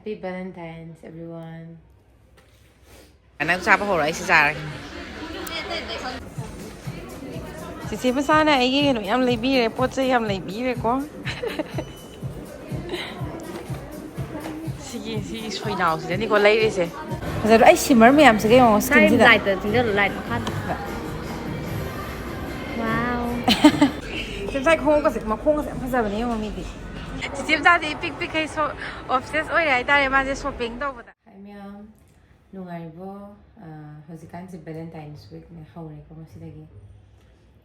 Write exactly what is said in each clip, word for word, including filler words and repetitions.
Happy Valentine's, everyone. ꯅꯪ ꯆꯥꯕ ꯍꯧꯔꯣ, ꯑꯩꯁꯤ ꯆꯥꯔꯒꯦ꯫ ꯆꯤꯆꯦ ꯃꯆꯥꯅ ꯑꯩꯒꯤ ꯀꯩꯅꯣ ꯌꯥꯝ ꯂꯩꯕꯤꯔꯦ, ꯄꯣꯠ ꯆꯩ ꯌꯥꯝ ꯂꯩꯕꯤꯔꯦꯀꯣ꯫ ꯁꯤꯒꯤ ꯁꯤꯒꯤ ꯁꯣꯏꯅꯥꯎꯁꯤꯗꯅꯤꯀꯣ ꯂꯩꯔꯤꯁꯦ꯫ ꯐꯖꯗ꯭ꯔꯣ? ꯑꯩ ꯁꯤꯃꯔ ꯃꯌꯥꯝꯁꯤꯒ ꯌꯦꯡꯉꯣ, ꯁꯥꯏ ꯁ꯭ꯀꯤꯟꯁꯤꯗ꯫ ꯂꯥꯏꯠꯇ ꯊꯤꯟꯖꯜꯂꯣ, ꯂꯥꯏꯠ ꯃꯈꯥꯗ꯫ ꯋꯥꯎ꯫ ꯁꯦꯝꯁꯥꯏ ꯈꯣꯡꯎꯞꯀꯁꯦ, ꯃꯈꯣꯡꯒꯁꯦ ꯌꯥꯝ ꯐꯖꯕꯅꯦ ꯌꯦꯡꯉꯣ ꯃꯤꯗꯤ꯫ ꯆꯤꯆꯦ ꯃꯆꯥꯁꯦ ꯏꯄꯤꯛ ꯄꯤꯛꯈꯩ ꯁꯣ-, obsess ꯑꯣꯏꯔꯦ ꯍꯥꯏꯇꯥꯔꯦ ꯃꯥꯁꯦ shopping ꯇꯧꯕꯗ꯫ ꯍꯥꯏ ꯃꯌꯥꯝ, ꯅꯨꯡꯉꯥꯏꯔꯤꯕꯣ? ꯑ, ꯍꯧꯖꯤꯛꯀꯥꯟꯁꯦ Valentine's week ꯅꯦ, ꯍꯧꯔꯦꯀꯣ ꯉꯁꯤꯗꯒꯤ꯫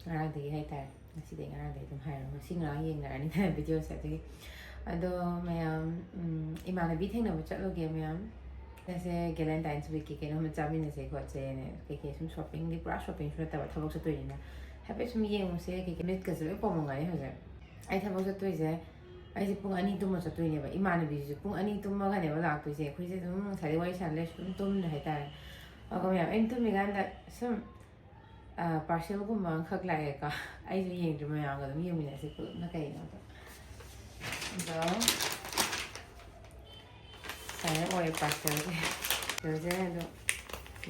ꯉꯔꯥꯡꯗꯒꯤ ꯍꯥꯏꯇꯥꯔꯦ꯫ ꯉꯁꯤꯗꯒꯤ, ꯉꯔꯥꯡꯗꯒꯤ ꯑꯗꯨꯝ ꯍꯥꯏꯔꯣ꯫ ꯉꯁꯤ ꯉꯔꯥꯡ ꯌꯦꯡꯅꯔꯅꯤꯗꯅ video ꯁꯦ ꯑꯗꯨꯒꯤ꯫ ꯑꯗꯣ ꯃꯌꯥꯝ, ꯎꯝ, ꯏꯃꯥꯟꯅꯕꯤ ꯊꯦꯡꯅꯕ ꯆꯠꯂꯨꯒꯦ ꯃꯌꯥꯝ꯫ ꯉꯁꯤ Valentine's week ꯀꯤ ꯀꯩꯅꯣꯝꯃ ꯆꯥꯃꯤꯟꯅꯁꯦ ꯈꯣꯠꯁꯦꯅ ꯀꯩꯀꯩ ꯁꯨꯝ shopping ꯗꯤ ꯄꯨꯔꯥ shopping ꯁꯨ ꯅꯠꯇꯕ ꯊꯕꯛ ꯆꯠꯇꯣꯏꯅꯤꯅ ꯍꯥꯏꯐꯦꯠ ꯁꯨꯝ ꯌꯦꯡꯉꯨꯁꯦ ꯀꯩꯀꯩ꯫ ꯃꯤꯠꯀꯁꯦ ꯂꯣꯏ ꯄꯣꯝꯃꯝꯒꯅꯤ ꯍꯧꯖꯤꯛ꯫ ꯑꯩ ꯊꯕꯛ ꯆꯠꯇꯣꯏꯁꯦ, ꯑꯩꯁꯦ ꯄꯨꯡ ꯑꯅꯤ ꯇꯨꯝꯃ ꯆꯠꯇꯣꯏꯅꯦꯕ꯫ ꯏꯃꯥꯟꯅꯕꯤꯁꯤꯁꯨ ꯄꯨꯡ ꯑꯅꯤ ꯇꯨꯝꯃꯒꯅꯦꯕ ꯂꯥꯛꯇꯣꯏꯁꯦ꯫ ꯑꯩꯈꯣꯏꯁꯦ ꯑꯗꯨꯝ ꯉꯁꯥꯏꯗꯩ ꯋꯥꯔꯤ ꯁꯥꯟꯅ ꯂꯩꯔꯁꯨ ꯑꯗꯨꯝ ꯇꯨꯝꯗ꯭ꯔꯦ ꯍꯥꯏꯇꯥꯔꯦ꯫ ꯑꯗꯨꯒ ꯃꯌꯥꯝ ꯑꯩꯅ ꯇꯨꯝꯃꯤꯀꯥꯟꯗ ꯁꯨꯝ, ꯑ, parcel ꯒꯨꯝꯕ ꯑꯃꯈꯛ ꯂꯥꯛꯑꯦꯀꯣ꯫ ꯑꯩꯁꯨ ꯌꯦꯡꯗ꯭ꯔꯤ, ꯃꯌꯥꯝꯒ ꯑꯗꯨꯝ ꯌꯦꯡꯃꯤꯟꯅꯁꯦ ꯄꯨꯂꯞꯅ ꯀꯩꯅꯣꯗꯣ꯫ ꯑꯗꯣ ꯁꯨꯃꯥꯏꯅ ꯑꯣꯏꯌꯦ parcel ꯁꯦ꯫ Parcel ꯁꯦ ꯑꯗꯨꯝ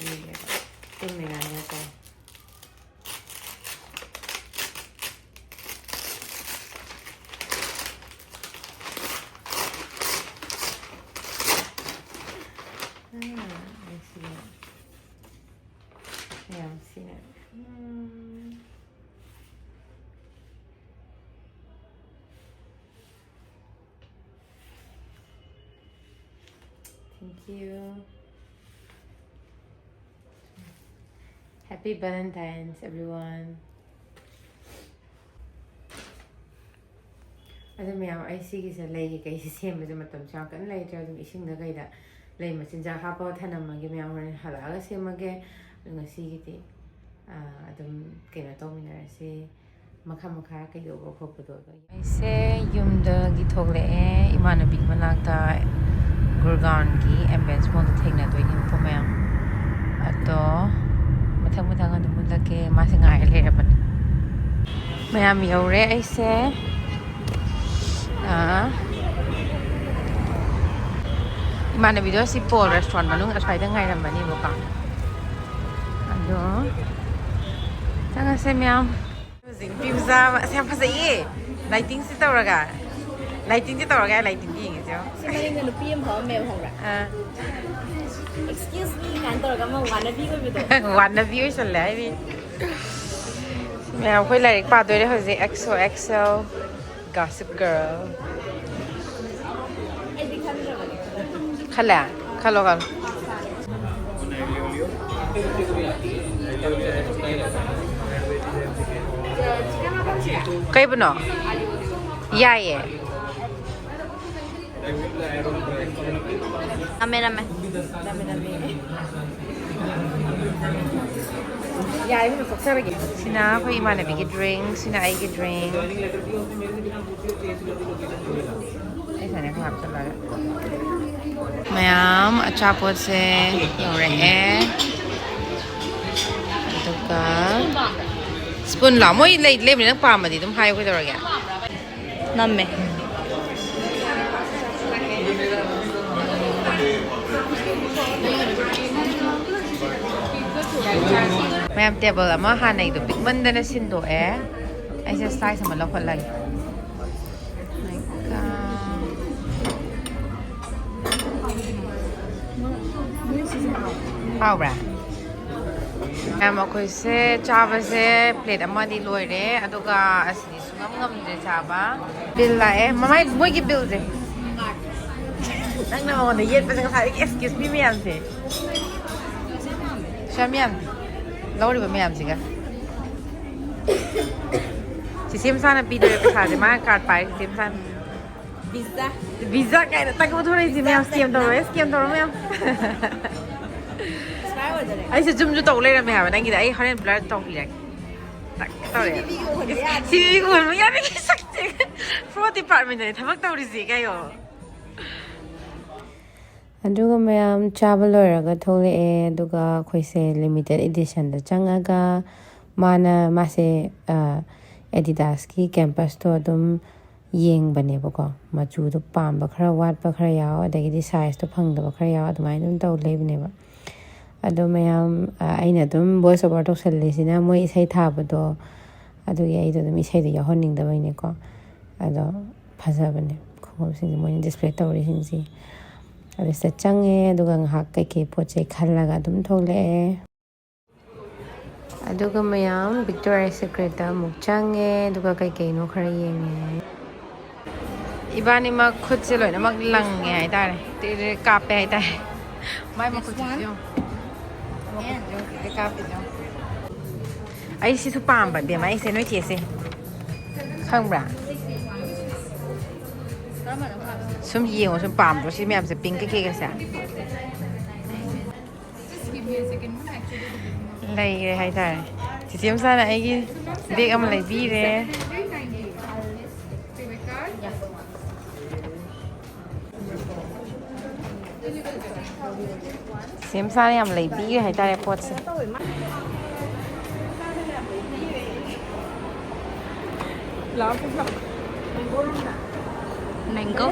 ꯌꯦꯡꯒꯦꯕ ꯇꯨꯝꯃꯤꯀꯥꯟꯗꯀꯣ꯫ ꯎꯝ, ꯅꯨꯡꯁꯤꯌꯦ꯫ ꯌꯥꯝ ꯁꯤꯅ꯫ ꯎꯝ꯫ Thank you. Happy Valentine's, everyone. ꯑꯗꯨ ꯃꯌꯥꯝ, ꯑꯩ ꯁꯤꯒꯤꯁꯦ, ꯂꯩꯒꯤ ꯀꯩꯁꯦ ꯁꯦꯝꯕꯁꯦ ꯃꯇꯝꯁꯨ ꯌꯥꯝ ꯀꯟꯅ ꯂꯩꯇ꯭ꯔꯦ꯫ ꯑꯗꯨꯝ ꯏꯁꯤꯡꯗ ꯀꯩꯗ ꯂꯩ ꯃꯆꯤꯟꯖꯥꯛ ꯍꯥꯞꯄꯒ ꯊꯅꯝꯃꯒꯦ꯫ ꯃꯌꯥꯝ ꯍꯣꯔꯦꯟ ꯍꯜꯂꯛꯑꯒ ꯁꯦꯝꯃꯒꯦ꯫ ꯑꯗꯨ ꯉꯁꯤꯒꯤꯗꯤ, ꯑꯥ, ꯑꯗꯨꯝ ꯀꯩꯅꯣ ꯇꯧꯃꯤꯟꯅꯔꯁꯤ꯫ ꯃꯈꯥ ꯃꯈꯥ ꯀꯩꯗꯧꯕ ꯈꯣꯠꯄꯗꯣ ꯑꯗꯣ꯫ ꯑꯩꯁꯦ ꯌꯨꯝꯗꯒꯤ ꯊꯣꯛꯂꯛꯑꯦ꯫ ꯏꯃꯥꯟꯅꯕꯤ ꯃꯅꯥꯛꯇ ꯒꯨꯔꯒꯥꯎꯟꯒꯤ ꯑꯦꯝꯕꯦꯟꯁ ꯃꯣꯜꯗ ꯊꯦꯡꯅꯗꯣꯏꯅꯦꯕꯀꯣ ꯃꯌꯥꯝ꯫ ꯑꯗꯣ ꯃꯊꯪ ꯃꯊꯪ ꯑꯗꯨꯝ ꯎꯠꯂꯛꯀꯦ꯫ ꯃꯥꯁꯦ ꯉꯥꯏꯔ ꯂꯩꯔꯕꯅꯦ꯫ ꯃꯌꯥꯝ ꯌꯧꯔꯦ ꯑꯩꯁꯦ꯫ ꯑꯥ, ꯏꯃꯥꯟꯅꯕꯤꯗꯣ ꯁꯤ ꯄꯣꯜ ꯔꯦꯁꯇꯨꯔꯦꯟ ꯃꯅꯨꯡ ꯑꯁ꯭ꯋꯥꯏꯗ ꯉꯥꯏꯔꯝꯕꯅꯦꯕꯀꯣ꯫ ꯑꯗꯣ ꯆꯪꯉꯁꯦ ꯃꯌꯥꯝ꯫ ꯍꯧꯖꯤꯛ ꯅꯨꯄꯤ ꯃꯆꯥ ꯑꯃ, ꯑꯁ, ꯌꯥꯝ ꯐꯖꯩꯌꯦ꯫ ꯂꯥꯏꯇꯤꯡꯁꯤ ꯇꯧꯔꯒ, ꯂꯥꯏꯇꯤꯡꯁꯤ ꯇꯧꯔꯒ ꯂꯥꯏꯇꯤꯡ ꯌꯦꯡꯉꯤꯁꯦ ꯌꯦꯡꯉꯣ꯫ ꯁꯤ ꯃꯅꯤꯡꯗ ꯅꯨꯄꯤ ꯑꯃ ꯐꯝꯃꯦꯕ, ꯈꯪꯕ꯭ꯔꯥ? ꯑꯥ꯫ "Excuse me" ꯀꯥꯏꯅ ꯇꯧꯔꯒ ꯑꯃ ꯋꯥꯅꯕꯤ ꯑꯣꯏꯕꯗꯣ꯫ ꯋꯥꯅꯕꯤ ꯑꯣꯏꯁꯜꯂꯦ ꯍꯥꯏꯔꯤ꯫ ꯃꯌꯥꯝ ꯑꯩꯈꯣꯏ ꯂꯥꯏꯔꯤꯛ ꯄꯥꯗꯣꯏꯔꯦ ꯍꯧꯖꯤꯛ꯫ X O X O Gossip Girl꯫ ꯑꯩꯗꯤ ꯈꯪꯗ꯭ꯔꯕꯅꯦ꯫ ꯈꯜꯂꯦ? ꯈꯜꯂꯣ, ꯈꯜꯂꯣ꯫ ꯀꯩꯕꯨꯅꯣ? ꯌꯥꯏꯌꯦ꯫ ꯅꯝꯃꯦ, ꯅꯝꯃꯦ꯫ ꯌꯥꯔꯦ, ꯏꯕꯦꯝꯃ, ꯀꯛꯆꯔꯒꯦ꯫ ꯁꯤꯅ ꯑꯩꯈꯣꯏ ꯏꯃꯥꯟꯅꯕꯤꯒꯤ drink, ꯁꯤꯅ ꯑꯩꯒꯤ drink꯫ ꯑꯩ ꯁꯥꯏꯅ ꯈꯔ ꯍꯥꯞꯆꯜꯂꯒ꯫ ꯃꯌꯥꯝ ꯑꯆꯥꯄꯣꯠꯁꯦ ꯌꯧꯔꯛꯑꯦ꯫ ꯑꯗꯨꯒ spoon ꯂꯣ? ꯃꯣꯏ ꯂꯩ, ꯂꯩꯕꯅꯦ, ꯅꯪ ꯄꯥꯝꯃꯗꯤ ꯑꯗꯨꯝ ꯍꯥꯏꯌꯨ, ꯀꯩꯗꯧꯔꯒꯦ? ꯅꯝꯃꯦ꯫ ꯃꯌꯥꯝ, table ꯑꯃ ꯍꯥꯟꯅꯩꯗꯣ ꯄꯤꯛꯃꯟꯗꯅ ꯁꯤꯟꯗꯣꯛꯑꯦ꯫ ꯑꯩꯁꯦ slice ꯑꯃ ꯂꯧꯈꯠꯂꯒꯦ꯫ ꯍꯥꯎꯕ꯭ꯔꯥ? ꯃꯌꯥꯝ, ꯑꯩꯈꯣꯏꯁꯦ ꯆꯥꯕꯁꯦ plate ꯑꯃꯗꯤ ꯂꯣꯏꯔꯦ, ꯑꯗꯨꯒ ꯑꯁꯤꯗꯤ ꯁꯨꯡꯉꯝ ꯉꯝꯗ꯭ꯔꯦ ꯆꯥꯕ꯫ Bill ꯂꯥꯛꯑꯦ꯫ ꯃꯃꯥꯏ, ꯃꯣꯏꯒꯤ billꯁꯦ꯫ ꯅꯪꯅ ꯃꯉꯣꯟꯗ ꯌꯦꯠꯄꯁꯦ ꯉꯁꯥꯏꯗꯒꯤ excuse me ꯃꯌꯥꯝꯁꯦ꯫ ꯁ꯭ꯋꯥꯃꯤꯌꯥꯝ, ꯂꯧꯔꯤꯕ ꯃꯌꯥꯝꯁꯤꯒ꯫ ꯆꯤꯆꯦ ꯃꯆꯥꯅ ꯄꯤꯗꯣꯔꯦ ꯄꯩꯁꯥꯁꯦ꯫ ꯃꯥꯅ card ꯄꯥꯏꯔꯦ, ꯆꯤꯆꯦ ꯃꯆꯥꯅ꯫ Visa꯫ Visa ꯀꯥꯏꯅ ꯇꯛ ꯄꯨꯊꯣꯔꯛꯏꯁꯦ ꯃꯌꯥꯝ꯫ Scam ꯇꯧꯔꯦ, scam ꯇꯧꯔꯦ ꯃꯌꯥꯝ꯫ Expire ꯑꯣꯏꯗꯣꯔꯦ꯫ ꯑꯩꯁꯦ zoomꯁꯨ ꯇꯧ ꯂꯩꯔꯝꯃꯦ ꯍꯥꯏꯕ ꯅꯪꯒꯤꯗ꯫ ꯑꯩ ꯍꯣꯔꯦꯟ blur ꯇꯧꯕꯤꯔꯒꯦ꯫ ꯇꯛ ꯇꯧꯔꯦ꯫ ꯁꯤ ꯎꯍꯟꯕ ꯌꯥꯗꯦ꯫ Fraud departmentꯇꯅꯦ ꯊꯕꯛ ꯇꯧꯔꯤꯁꯦ ꯀꯩꯅꯣ꯫ ꯑꯗꯨꯒ ꯃꯌꯥꯝ ꯆꯥꯕ ꯂꯣꯏꯔꯒ ꯊꯣꯛꯂꯛꯑꯦ꯫ ꯑꯗꯨꯒ ꯑꯩꯈꯣꯏꯁꯦ limited editionꯗ ꯆꯪꯉꯒ ꯃꯥꯅ, ꯃꯥꯁꯦ, ꯑ, Adidasꯀꯤ campusꯇꯣ ꯑꯗꯨꯝ ꯌꯦꯡꯕꯅꯦꯕꯀꯣ꯫ ꯃꯆꯨꯗꯣ ꯄꯥꯝꯕ ꯈꯔ ꯋꯥꯠꯄ ꯈꯔ ꯌꯥꯎ, ꯑꯗꯒꯤꯗꯤ ꯁꯥꯏꯖꯇꯣ ꯐꯪꯗꯕ ꯈꯔ ꯌꯥꯎ, ꯑꯗꯨꯃꯥꯏꯅ ꯑꯗꯨꯝ ꯇꯧ ꯂꯩꯕꯅꯦꯕ꯫ ꯑꯗꯣ ꯃꯌꯥꯝ, ꯑ, ꯑꯩꯅ ꯑꯗꯨꯝ voice over ꯇꯧꯁꯜꯂꯤꯁꯤꯅ ꯃꯣꯏ ꯏꯁꯩ ꯊꯥꯕꯗꯣ, ꯑꯗꯨꯒꯤ ꯑꯩꯗꯣ ꯑꯗꯨꯝ ꯏꯁꯩꯗꯣ ꯌꯥꯎꯍꯟꯅꯤꯡꯗꯕꯩꯅꯦꯀꯣ꯫ ꯑꯗꯣ ꯐꯖꯕꯅꯦ ꯈꯣꯡꯎꯞꯁꯤꯡꯁꯦ ꯃꯣꯏꯅ display ꯇꯧꯔꯤꯁꯤꯡꯁꯦ꯫ ꯑꯗꯨ ꯁꯤꯗ ꯆꯪꯉꯦ, ꯑꯗꯨꯒ ꯉꯥꯏꯍꯥꯛ ꯀꯩꯀꯩ ꯄꯣꯠ ꯆꯩ ꯈꯜꯂꯒ ꯑꯗꯨꯝ ꯊꯣꯛꯂꯛꯑꯦ꯫ ꯑꯗꯨꯒ ꯃꯌꯥꯝ Victoria's Secretꯇ ꯑꯃꯨꯛ ꯆꯪꯉꯦ, ꯑꯗꯨꯒ ꯀꯩꯀꯩꯅꯣ ꯈꯔ ꯌꯦꯡꯉꯦ꯫ ꯏꯕꯥꯅꯤꯃꯛ ꯈꯨꯠꯁꯦ ꯂꯣꯏꯅꯃꯛ ꯂꯪꯉꯦ ꯍꯥꯏꯇꯥꯔꯦ, ꯇꯤꯔꯤꯔꯤ ꯀꯥꯞꯄꯦ ꯍꯥꯏꯇꯥꯔꯦ꯫ ꯃꯥꯏ ꯃꯈꯨꯠꯁꯤꯁꯨ ꯌꯦꯡꯉꯣ꯫ ꯃꯈꯨꯠꯁꯤꯁꯨ ꯀꯥꯞꯄꯤꯗꯣ꯫ ꯑꯩ ꯁꯤꯁꯨ ꯄꯥꯝꯕ, ꯕꯦꯝꯃ, ꯑꯩꯁꯦ ꯅꯣꯏ ꯆꯦꯁꯦ ꯈꯪꯕ꯭ꯔꯥ? ꯁꯨꯝ ꯌꯦꯡꯉꯣ, ꯁꯨꯝ ꯄꯥꯝꯗ꯭ꯔꯣ ꯁꯤ ꯃꯌꯥꯝꯁꯦ, pink ꯀꯩꯀꯩꯒꯁꯦ? ꯂꯩꯔꯦ ꯍꯥꯏꯇꯥꯔꯦ꯫ ꯆꯤꯆꯦ ꯃꯆꯥꯅ ꯑꯩꯒꯤ bag ꯑꯃ ꯂꯩꯕꯤꯔꯦ꯫ ꯆꯤꯆꯦ ꯃꯆꯥꯅ ꯌꯥꯝ ꯂꯩꯕꯤꯔꯦ ꯍꯥꯏꯇꯥꯔꯦ ꯄꯣꯠꯁꯦ꯫ Mango꯫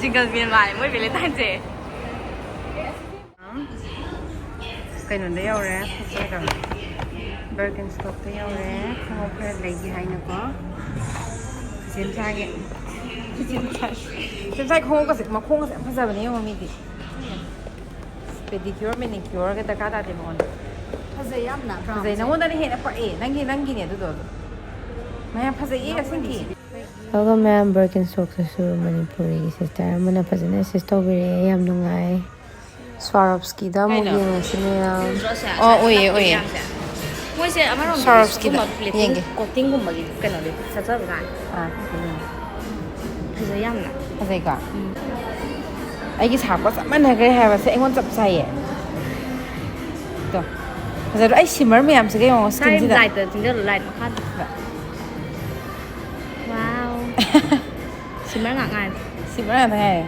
Jingle bell ꯃꯥꯜꯂꯦ ꯃꯣꯏ Valentineꯁꯦ꯫ ꯀꯩꯅꯣꯗ ꯌꯧꯔꯦ, ꯀꯩꯅꯣ, Birkenstockꯇ ꯌꯧꯔꯦ꯫ ꯈꯣꯡꯎꯞ ꯈꯔ ꯂꯩꯒꯦ ꯍꯥꯏꯅꯀꯣ꯫ ꯆꯤꯆꯦ ꯃꯆꯥꯒꯤ, ꯆꯤꯆꯦ ꯃꯆꯥꯒꯤ, ꯆꯤꯆꯦ ꯃꯆꯥꯒꯤ ꯈꯣꯡꯎꯞꯀꯁꯦ, ꯃꯈꯣꯡꯒꯁꯦ ꯌꯥꯝ ꯐꯖꯕꯅꯦ ꯌꯦꯡꯉꯣ ꯃꯤꯗꯤ꯫ Pedicure, manicure ꯒ ꯗꯔꯀꯥꯔ ꯇꯥꯗꯦ ꯃꯉꯣꯟꯗ꯫ ꯐꯖꯩ ꯌꯥꯝꯅ ꯐꯖꯩ, brownꯁꯦ꯫ ꯅꯪꯉꯣꯟꯗꯅ ꯍꯦꯟꯅ ꯄꯛꯑꯦ꯫ ꯅꯪꯒꯤ, ꯅꯪꯒꯤꯅꯦ ꯑꯗꯨꯗꯣ꯫ ꯃꯌꯥꯝ ꯐꯖꯩꯌꯦ ꯑꯁꯦꯡꯀꯤ꯫ ꯑꯗꯨꯒ ꯃꯌꯥꯝ Birkenstockꯇꯁꯨ ꯃꯅꯤꯄꯨꯔꯤꯒꯤ sister ꯑꯃꯅ ꯐꯖꯅ assist ꯇꯧꯕꯤꯔꯛꯑꯦ, ꯌꯥꯝ ꯅꯨꯡꯉꯥꯏ꯫ Swarovskiꯗ ꯑꯃꯨꯛ ꯀꯩꯅꯣ? ꯌꯦꯡꯉꯁꯤ ꯃꯌꯥꯝ꯫ ꯃꯣꯏꯁꯦ ꯑꯃꯔꯣꯝꯗꯗꯤ Swarovskiꯗ ꯁꯤꯒꯨꯝꯕ plating ꯌꯦꯡꯒꯦ꯫ Coatingꯒꯨꯝꯕꯒꯤ ꯀꯩꯅꯣꯗꯤ ꯐꯖꯕ ꯖꯥꯠꯅꯤ꯫ ꯑꯥ, ꯐꯖꯩ ꯌꯥꯝꯅ꯫ ꯐꯖꯩꯀꯣ? ꯎꯝ꯫ ꯑꯩꯒꯤ ꯁꯥꯄꯣ ꯆꯞ ꯃꯥꯟꯅꯈ꯭ꯔꯦ ꯍꯥꯏꯕꯁꯦ ꯑꯩꯉꯣꯟꯗ ꯆꯞ ꯆꯥꯏꯌꯦ꯫ ꯇꯣ꯫ ꯐꯖꯗ꯭ꯔꯣ? ꯑꯩ shimmer ꯃꯌꯥꯝꯁꯤꯒ ꯌꯦꯡꯉꯣ skinꯁꯤꯗ꯫ Lightꯇ ꯆꯤꯡꯁꯤꯜꯂꯣ, light ꯃꯈꯥꯗ꯫ Wow꯫ Shimmer ꯉꯥꯛ ꯉꯥꯏꯔꯦ꯫ Shimmer ꯉꯥꯛꯇ ꯉꯥꯏꯔꯦ꯫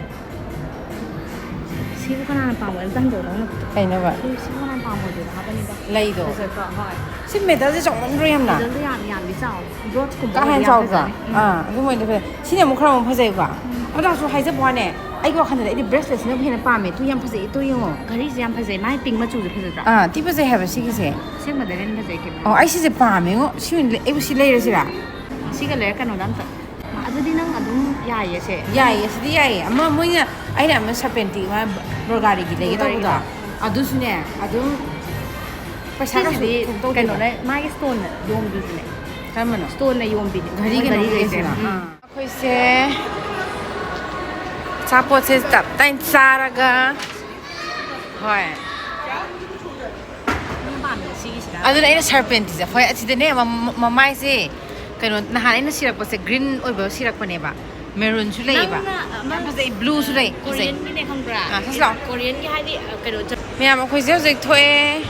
ꯁꯤ ꯁꯤꯕꯨ ꯀꯅꯥꯅ ꯄꯥꯝꯃꯣꯏ? ꯑꯝꯇ ꯍꯟꯗꯣꯛꯑꯣ, ꯅꯪꯅ ꯄꯨꯊꯣꯛꯑꯣ꯫ ꯀꯩꯅꯕ? ꯁꯤ, ꯁꯤꯕꯨ ꯀꯅꯥꯅ ꯄꯥꯝꯃꯣꯏꯗꯣꯏꯅꯣ? ꯍꯥꯞꯄꯅꯤꯗ꯫ ꯂꯩꯗꯣ꯫ ꯐꯖꯗ꯭ꯔꯣ? ꯍꯣꯏ꯫ ꯁꯤ ꯃꯦꯇꯜꯁꯦ ꯆꯥꯎꯃꯟꯗ꯭ꯔꯣ ꯌꯥꯝꯅ? ꯃꯦꯇꯜꯗꯣ ꯌꯥꯝ, ꯌꯥꯝꯗꯤ ꯆꯥꯎ꯫ ꯕ꯭ꯔꯣꯠꯁꯀꯨꯝꯕ ꯀꯥ ꯍꯦꯟꯅ ꯑꯣꯏꯔꯗꯤ ꯌꯥꯝ ꯆꯥꯎꯗ꯭ꯔꯥ? ꯐꯖꯅꯤ꯫ ꯎꯝ꯫ ꯑꯥ, ꯑꯗꯨꯃꯣꯏꯗꯤ ꯐꯖꯩ꯫ ꯁꯤꯅ ꯑꯃꯨꯛ ꯈꯔ ꯑꯃꯨꯛ ꯐꯖꯩꯀꯣ꯫ ꯑꯗꯨ ꯑꯣꯏꯔꯁꯨ ꯍꯥꯏꯖꯕ ꯋꯥꯅꯦ, ꯑꯩꯒꯤ ꯋꯥꯈꯜꯗꯗꯤ ꯑꯩꯗꯤ ꯕ꯭ꯔꯦꯁꯂꯦꯠꯁꯤꯅꯕꯨ ꯍꯦꯟꯅ ꯄꯥꯝꯃꯦ꯫ ꯇꯨ ꯌꯥꯝ ꯐꯖꯩ, ꯇꯨ ꯌꯦꯡꯉꯣ꯫ ꯘꯔꯤꯁꯦ ꯌꯥꯝ ꯐꯖꯩ꯫ ꯃꯥꯏ ꯄꯤꯡ ꯃꯆꯨꯁꯦ ꯐꯖꯗ꯭ꯔꯥ? ꯑꯥ, ꯇꯤ ꯐꯖꯩ ꯍꯥꯏꯕ ꯁꯤꯒꯤꯁꯦ꯫ ꯑꯁꯦꯡꯕꯗꯒꯤ ꯍꯦꯟꯅ ꯐꯖꯩ ꯀꯩꯅꯣ꯫ ꯑꯣ, ꯑꯩ ꯁꯤꯁꯦ ꯄꯥꯝꯃꯦꯉꯣ꯫ ꯁꯤ ꯑꯣꯏꯅ ꯂꯩ-, ꯑꯩꯕꯨ ꯁꯤ ꯂꯩꯔꯁꯤꯔꯥ? ꯁꯤꯒ ꯂꯩꯔ ꯀꯩꯅꯣꯗ ꯑꯝꯇ꯫ ꯑꯗꯨꯗꯤ ꯅꯪ ꯑꯗꯨꯝ ꯌꯥꯏꯌꯦ ꯁꯦ꯫ ꯌꯥꯏꯌꯦ, ꯁꯤꯗꯤ ꯌꯥꯏꯌꯦ꯫ ꯑꯃ ꯃꯣꯏꯅ, ꯑꯩꯅ ꯑꯃ ꯁꯔꯄꯦꯟꯇꯤ ꯑꯃ ꯕꯔꯒꯥꯔꯤꯒꯤ ꯂꯩꯒꯦ ꯇꯧꯕꯗꯣ, ꯕꯔꯒꯥꯔꯤꯒꯤꯗꯣ꯫ ꯑꯗꯨꯁꯨꯅꯦ ꯑꯗꯨꯝ ꯄꯩꯁꯥꯒ ꯁꯤꯁꯤꯗꯤ ꯀꯩꯅꯣ ꯇꯧꯗꯦꯕ꯫ ꯀꯩꯅꯣꯅ ꯃꯥꯒꯤ ꯁ꯭ꯇꯣꯟꯅ ꯌꯣꯝꯗꯨꯁꯨꯅꯦ꯫ ꯀꯔꯝꯕꯅꯣ? ꯁ꯭ꯇꯣꯟꯅ ꯌꯣꯝꯕꯤꯅꯦ꯫ ꯘꯔꯤ ꯃꯣꯏ ꯀꯩꯅꯣ ꯘꯔꯤꯒꯤꯁꯦ꯫ ꯂꯩꯁꯤꯅ? ꯎꯝ꯫ ꯑꯥ꯫ ꯑꯩꯈꯣꯏꯁꯦ ꯑꯆꯥꯄꯣꯠꯁꯦ ꯇꯞ ꯇꯥꯏꯅ ꯆꯥꯔꯒ, ꯍꯣꯏ꯫ ꯅꯪ ꯄꯥꯝꯃꯤꯁꯦ ꯁꯤꯒꯤꯁꯤꯔꯥ? ꯑꯗꯨꯅ ꯑꯩꯅ ꯁꯔꯄꯦꯟꯇꯤꯁꯦ, ꯍꯣꯏ, ꯑꯁꯤꯗꯅꯦ ꯃ-, ꯃ-, ꯃꯃꯥꯏꯁꯦ ꯀꯩꯅꯣ, ꯅꯍꯥꯟ ꯑꯩꯅ ꯁꯤꯔꯛꯄꯁꯦ ꯒ꯭ꯔꯤꯟ ꯑꯣꯏꯕ ꯁꯤꯔꯛꯄꯅꯦꯕ, ꯃꯦꯔꯨꯟꯁꯨ ꯂꯩꯌꯦꯕ꯫ ꯅꯪꯅ ꯑꯃ ꯌꯥꯝ ꯐꯖꯩ, ꯕ꯭ꯂꯨꯁꯨ ꯂꯩ, ꯐꯖꯩ꯫ ꯀꯣꯔꯤꯌꯟꯒꯤꯅꯦ ꯈꯪꯕ꯭ꯔꯥ? ꯑꯥ, ꯁꯤ ꯂꯥꯎ꯫ ꯀꯣꯔꯤꯌꯟꯒꯤ ꯍꯥꯏꯗꯤ, ꯑ, ꯀꯩꯅꯣ ꯆꯠ- ꯃꯌꯥꯝ, ꯑꯩꯈꯣꯏꯁꯦ ꯍꯧꯖꯤꯛ ꯊꯣꯛꯑꯦ꯫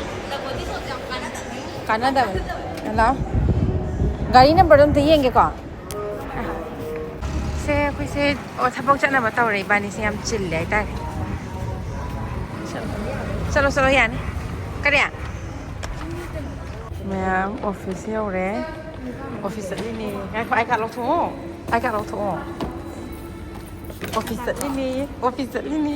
ꯀꯥꯟꯅꯗꯕꯅꯦ꯫ ꯍꯜꯂꯣ꯫ ꯒꯥꯔꯤ ꯅꯝꯕꯔꯗꯣ ꯑꯝꯇ ꯌꯦꯡꯒꯦꯀꯣ꯫ ꯁꯦ, ꯑꯩꯈꯣꯏꯁꯦ, ꯑꯣ, ꯊꯕꯛ ꯆꯠꯅꯕ ꯇꯧꯔꯦ꯫ ꯏꯕꯥꯅꯤꯁꯦ ꯌꯥꯝ ꯆꯤꯜꯂꯦ ꯍꯥꯏꯇꯥꯔꯦ꯫ ꯆꯠꯂꯣ, ꯆꯠꯂꯣ, ꯌꯥꯅꯤ꯫ ꯀꯔꯤ? ꯃꯌꯥꯝ ꯑꯣꯐꯤꯁ ꯌꯧꯔꯦ꯫ ꯑꯣꯐꯤꯁ ꯆꯠꯂꯤꯅꯦ꯫ ꯉꯥꯏꯈꯣ, ꯑꯥꯏ ꯀꯥꯔꯗ ꯂꯧꯊꯣꯛꯑꯣ꯫ ꯑꯥꯏ ꯀꯥꯔꯗ ꯂꯧꯊꯣꯛꯑꯣ꯫ ꯑꯣꯐꯤꯁ ꯆꯠꯂꯤꯅꯦ꯫ ꯑꯣꯐꯤꯁ ꯆꯠꯂꯤꯅꯦ꯫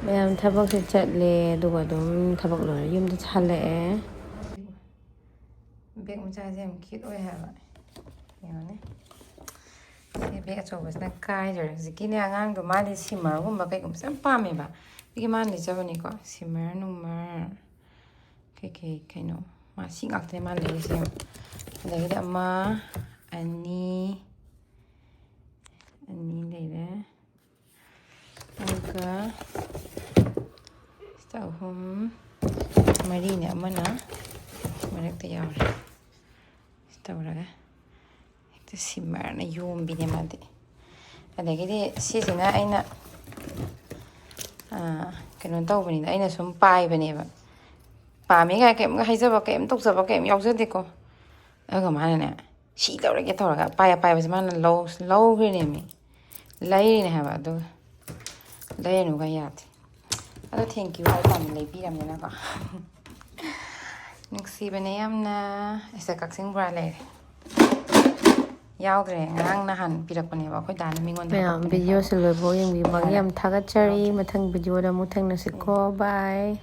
ꯃꯌꯥꯝ ꯊꯕꯛꯁꯦ ꯆꯠꯂꯦ, ꯑꯗꯨꯒ ꯑꯗꯨꯝ ꯊꯕꯛ ꯂꯣꯏꯔ ꯌꯨꯝꯗ ꯍꯜꯂꯛꯑꯦ꯫ ꯕꯦꯒ ꯃꯆꯥꯁꯦ ꯌꯥꯝ ꯀ꯭ꯌꯨꯠ ꯑꯣꯏ ꯍꯥꯏꯕ꯫ ꯌꯦꯡꯉꯨꯅꯦ꯫ ꯁꯤ ꯕꯦꯒ ꯑꯆꯧꯕꯁꯤꯅ ꯀꯥꯏꯗꯣꯔꯦ꯫ ꯍꯧꯖꯤꯛꯀꯤꯅꯦ ꯑꯉꯥꯡꯗꯣ ꯃꯥꯗꯤ ꯁꯤꯝꯃꯔꯒꯨꯝꯕ ꯀꯩꯒꯨꯝꯕꯁꯦ ꯌꯥꯝ ꯄꯥꯝꯃꯦꯕ꯫ ꯑꯗꯨꯒꯤ ꯃꯥꯅ ꯂꯩꯖꯕꯅꯤꯀꯣ꯫ ꯁꯤꯝꯃꯔ ꯅꯨꯡꯃꯔ ꯀꯩꯀꯩ ꯀꯩꯅꯣ꯫ ꯃꯥ ꯁꯤ ꯉꯥꯛꯇꯅꯦ ꯃꯥꯅ ꯂꯩꯔꯤꯁꯦ ꯌꯦꯡꯉꯣ꯫ ꯑꯗꯒꯤꯗꯤ ꯑꯃ, ꯑꯅꯤ, ꯑꯅꯤ ꯂꯩꯔꯦ꯫ ꯑꯗꯨꯒ ꯁꯤꯗ ꯑꯍꯨꯝ, ꯃꯔꯤꯅꯦ, ꯑꯃꯅ ꯃꯔꯛꯇ ꯌꯥꯎꯔꯦ꯫ ꯁꯤ ꯇꯧꯔꯒ ꯍꯦꯛꯇ ꯁꯤꯝꯃꯔꯅ ꯌꯣꯝꯕꯤꯅꯦ ꯃꯥꯗꯤ꯫ ꯑꯗꯒꯤꯗꯤ ꯁꯤꯁꯤꯅ ꯑꯩꯅ ꯀꯩꯅꯣ ꯇꯧꯕꯅꯤꯗ, ꯑꯩꯅ ꯁꯨꯝ ꯄꯥꯏꯕꯅꯦꯕ꯫ ꯄꯥꯝꯃꯦ ꯀꯥꯏ ꯀꯩꯝꯒ ꯍꯥꯏꯖꯕ, ꯀꯩꯝ ꯇꯧꯖꯕ, ꯀꯩꯝ ꯌꯥꯎꯖꯗꯦꯀꯣ꯫ ꯑꯗꯨꯒ ꯃꯥꯅꯅꯦ, "ꯁꯤ ꯂꯧꯔꯒꯦ" ꯇꯧꯔꯒ ꯑꯄꯥꯏ ꯑꯄꯥꯏꯕꯁꯦ ꯃꯥꯅ ꯂꯧ ꯂꯧꯈ꯭ꯔꯤꯅꯦꯃꯤ꯫ ꯂꯩꯔꯤꯅꯦ ꯍꯥꯏꯕ꯫ ꯑꯗꯨꯒ ꯂꯩꯔꯅꯨꯒ ꯌꯥꯗꯦ꯫ ꯑꯗꯣ thank you ꯍꯥꯏ ꯇꯥꯕꯅꯤ, ꯂꯩꯕꯤꯔꯝꯅꯤꯅꯀꯣ꯫ ꯅꯨꯡꯁꯤꯕꯅꯦ ꯌꯥꯝꯅ꯫ ꯑꯩꯁꯦ ꯀꯛꯆꯤꯡ ꯕꯣꯔꯥ ꯂꯩꯔꯦ꯫ ꯌꯥꯎꯗ꯭ꯔꯦ, ꯉꯔꯥꯡ ꯅꯍꯥꯟ ꯄꯤꯔꯛꯄꯅꯦꯕ ꯑꯩꯈꯣꯏ ꯗꯥꯅ ꯃꯤꯉꯣꯟꯗ ꯃꯌꯥꯝ ꯍꯥꯏꯔꯛꯄꯅꯦ ꯚꯤꯗꯤꯑꯣꯁꯦ ꯍꯥꯏꯕ꯫ ꯂꯣꯏꯐꯥꯎ ꯌꯦꯡꯕꯤꯕꯒꯤ ꯌꯥꯝ ꯊꯥꯒꯠꯆꯔꯤ꯫ ꯃꯊꯪ ꯚꯤꯗꯤꯑꯣꯗ ꯑꯃꯨꯛ ꯊꯦꯡꯅꯁꯤꯀꯣ꯫ ꯕꯥꯏ꯫